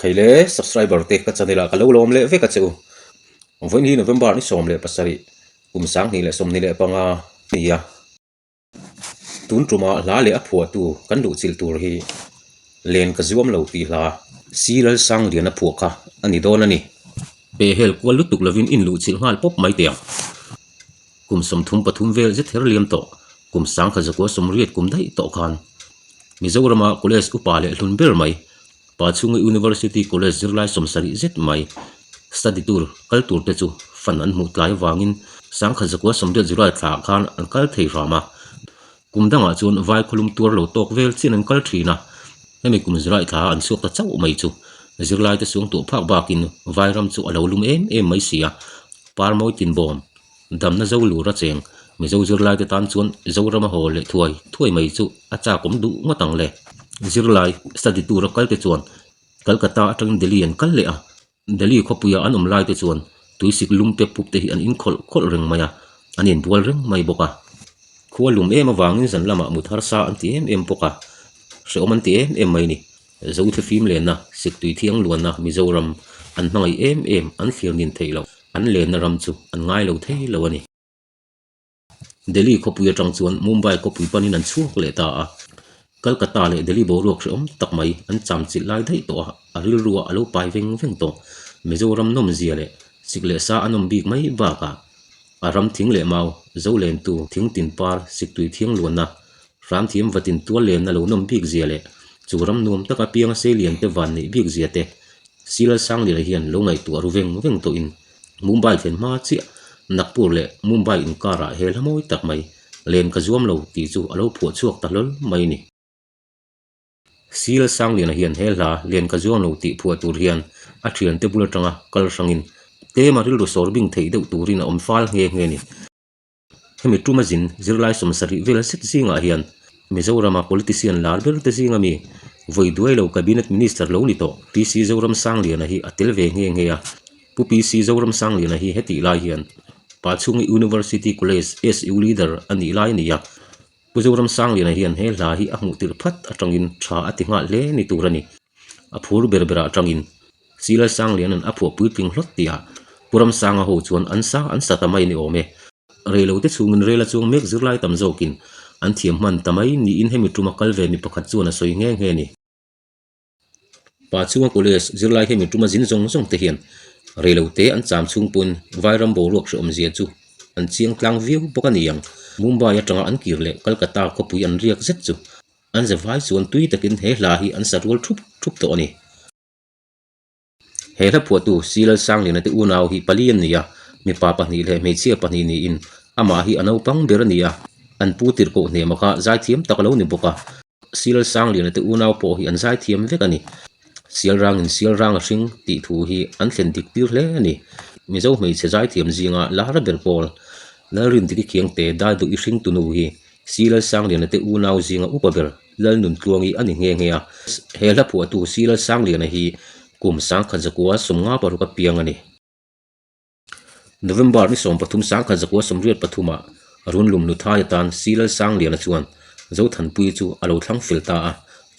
Kheile subscriber te ka channel ah ka lo lawm leh vek a che u. Vawiin hi November ni 17 kum 2025 a ni a. Tun tuma hla leh a phuahtu kan luhchilh tur hi Len ka zuam lo tih hla Si Lalsangliana phuah kha a ni dawn a ni. Pehhel kual lutuk lovin inluhchilh nghal pawp mai teh ang. Kum 33 vel zet her liam tawh, kum 1980 kum daih tawh khan Mizorama college upa leh hlun ber mai, Pachhunga University College zirlai 70 zet mai study tour kal tur te chu fund an hmuh tlai avangin 1980 July thlaah khan an kal thei hram a. Kum dangah chuan vai khawlum tuar lo tawk vel chian an kal thin a, hemi kum July thla an chhuak ta chauh mai chu zirlai te suang tuah phak bakin vai ram chu a lo lum em em mai si a, Parmawi tinbawm Damna zo lur a cheng, Mizo zirlaite tan chuan Zorama haw leh thuai thuai mai chu a chakawm duh ngawt ang le. Zirlai study tour a kalte chuan Calcutta atangin Delhi an kal leh a, Delhi khawpuia an awm laite chuan tuisik lum pep pup te hi an inkhawlh khawlh reng mai a, an inbual reng mai bawk a. Khua lum em avangin zan lamah mut harsa an ti em em bawk a, hrehawm an ti em em mai ni. Zothlifim lenna, Siktui thiang luanna Mizoram an hmangaih em em an thlir nin theih loh, an lenna ram chu an ngai lo thei lo a ni. Delhi khawpui atang chuan Mumbai khawpui panin an chhuak leh ta a, Calcutta leh Delhi boruak hrehawm tak mai an cham chilh lai daih tawh a, a rilrua a lo pai veng veng tawh. Mizoram nawmzia leh sik leh sa a nawm bik mai bakah a ram thing leh mau, zo lentu, thing tin par, Siktui thiang luanna, Hramthiam vatin tual lenna lo nawm bik zia leh chu ram nuam taka pianga seilian te van neih bik zia te Silal Sangliana hian lo ngaihtuah ru veng veng tawhin Mumbai thlen hma chiah Nagpur leh Mumbai inkarah he hla mawi tak mai len ka zuam lo tih chu a lo phuah chhuak ta hlawl mai ni. Silal Sangliana hian he hla len ka zuam lo tih phuah tur hian a thiante bul atanga kal hrangin tlema rilru sawr bing theih deuh turin a awm fal nghe nghe ni. Hemi tuma zin zirlai 70 vel zet zingah hian Mizorama politician lar ber te zinga mi vawi duai lo Cabinet Minister lo ni tawh PC Zoram Sangliana hi a tel ve nghe nghe a. Pu PC Zoram Sangliana hi hetih lai hian Pachhungi University College SU Leader a nih lai a ni a. Pu Zoram Sangliana hian he hla hi a hmuh tirh phat atangin tha a ti nghal hle ni tur a ni. A phur ber berah atangin Silal Sangliana'n a phuah puitling hlawt tihah Pu Ramsanga ho chuan an sa an sa ta mai ni awm e. Reilote chhungin rel a chuang mek zirlai tam zawkin an thiam hman ta mai niin hemi tuma kal ve mi pakhat chuan a sawi nghe nghe ni. Pa chunga college zirlai hemi tuma zin zawng zawng te hian reilote an cham chhung pawhin Vairam boruak hrehawmzia chu an chiang tlang viau bawk a ni ang. Mumbai atanga an kir leh Calcutta khawpui an riak zet chu an zavai chuan tui takin he hla hi an sa rual thup thup tawh a ni. He hla phuahtu Silal Sangliana te unau hi pali an ni a, mipa pahnih leh hmeichhia pahnih niin amah hi a naupang ber a ni a, an pu tirhkoh hnema kha zaithiam tak a lo ni bawk a. Silal Sangliana te unau pawh hi an zaithiam vek a ni. Sial rangin sial rang a hring tih thu hi an thlen dik tir hle a ni. Mizo hmeichhe zaithiam zinga lara ber pawl Lalrindiki Khiangte Daiduh i hring tunu hi Silal Sangliana te unau zinga upa ber Lalnuntluangi a ni nghe nghe a. He hla phuahtu Silal Sangliana hi kum 1956 a piang a ni. November ni 13 1983 ah Runlum Nuthai atan Silal Sangliana chuan Zothanpuii chu a lo thlang fel ta a,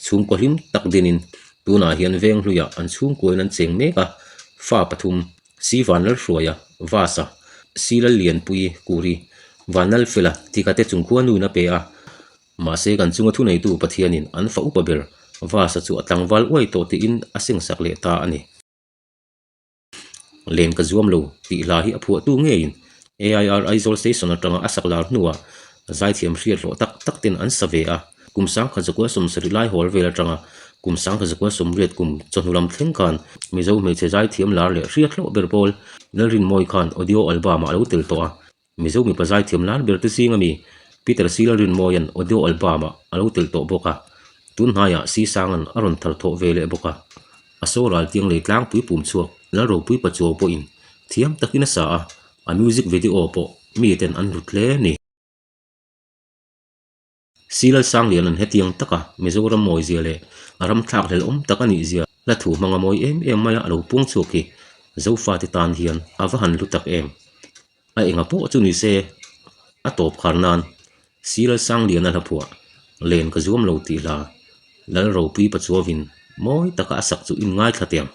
chhungkaw hlim tak dinin tunah hian Venghluiah an chhungkuain an cheng mek a, fa pathum Si Vanlalhruaia, Vasa, Si Lallianpuii, Kuri, Vanlalfela tikate chungkhua nuin a pe a. Mahse kan chunga thuneitu Pathianin an fa upa ber Vasa chu a tlangval uai tawh tiin a sengsak leh ta a ni. Len ka zuam lo tih hla hi a phuahtu ngeiin AIR Aizawl Station atanga a sak lar hnuah zaithiam hriat hlawh tak tak ten an sa ve a. Kum 1970 lai hawl vel atanga kum 1980 kum chawhnu lam thleng khan Mizo hmeichhe zaithiam lar leh hriat hlawh ber pawl Lalrinmawii khan audio album-ah a lo tel tawh a. Mizo mipa zaithiam lar ber te zing ami Peter C Lalrinmawia'n audio album-ah a lo tel tawh bawk a, tun hnaiah C Sanga'n a rawn thar thawh ve leh bawk a. A saw ral tiang lei tlangpui pum chhuak Lalropui Pachuau pawhin thiam takin a sa a, a music video pawh miten an hlut hle a ni. Silal Sangliana'n hetiang taka Mizoram mawizia leh a ram thlakhlel awm tak a nihzia hla thu hmanga mawi em em maia a lo puang chhuak hi Zofate tan hian a va han hlu tak em. A enga pawh chu ni se, a tawp khar nan Silal Sangliana hla phuah Len ka zuam lo tih hla Lalropui Pachuavin Mawi taka a sak chu in ngaithla teh ang.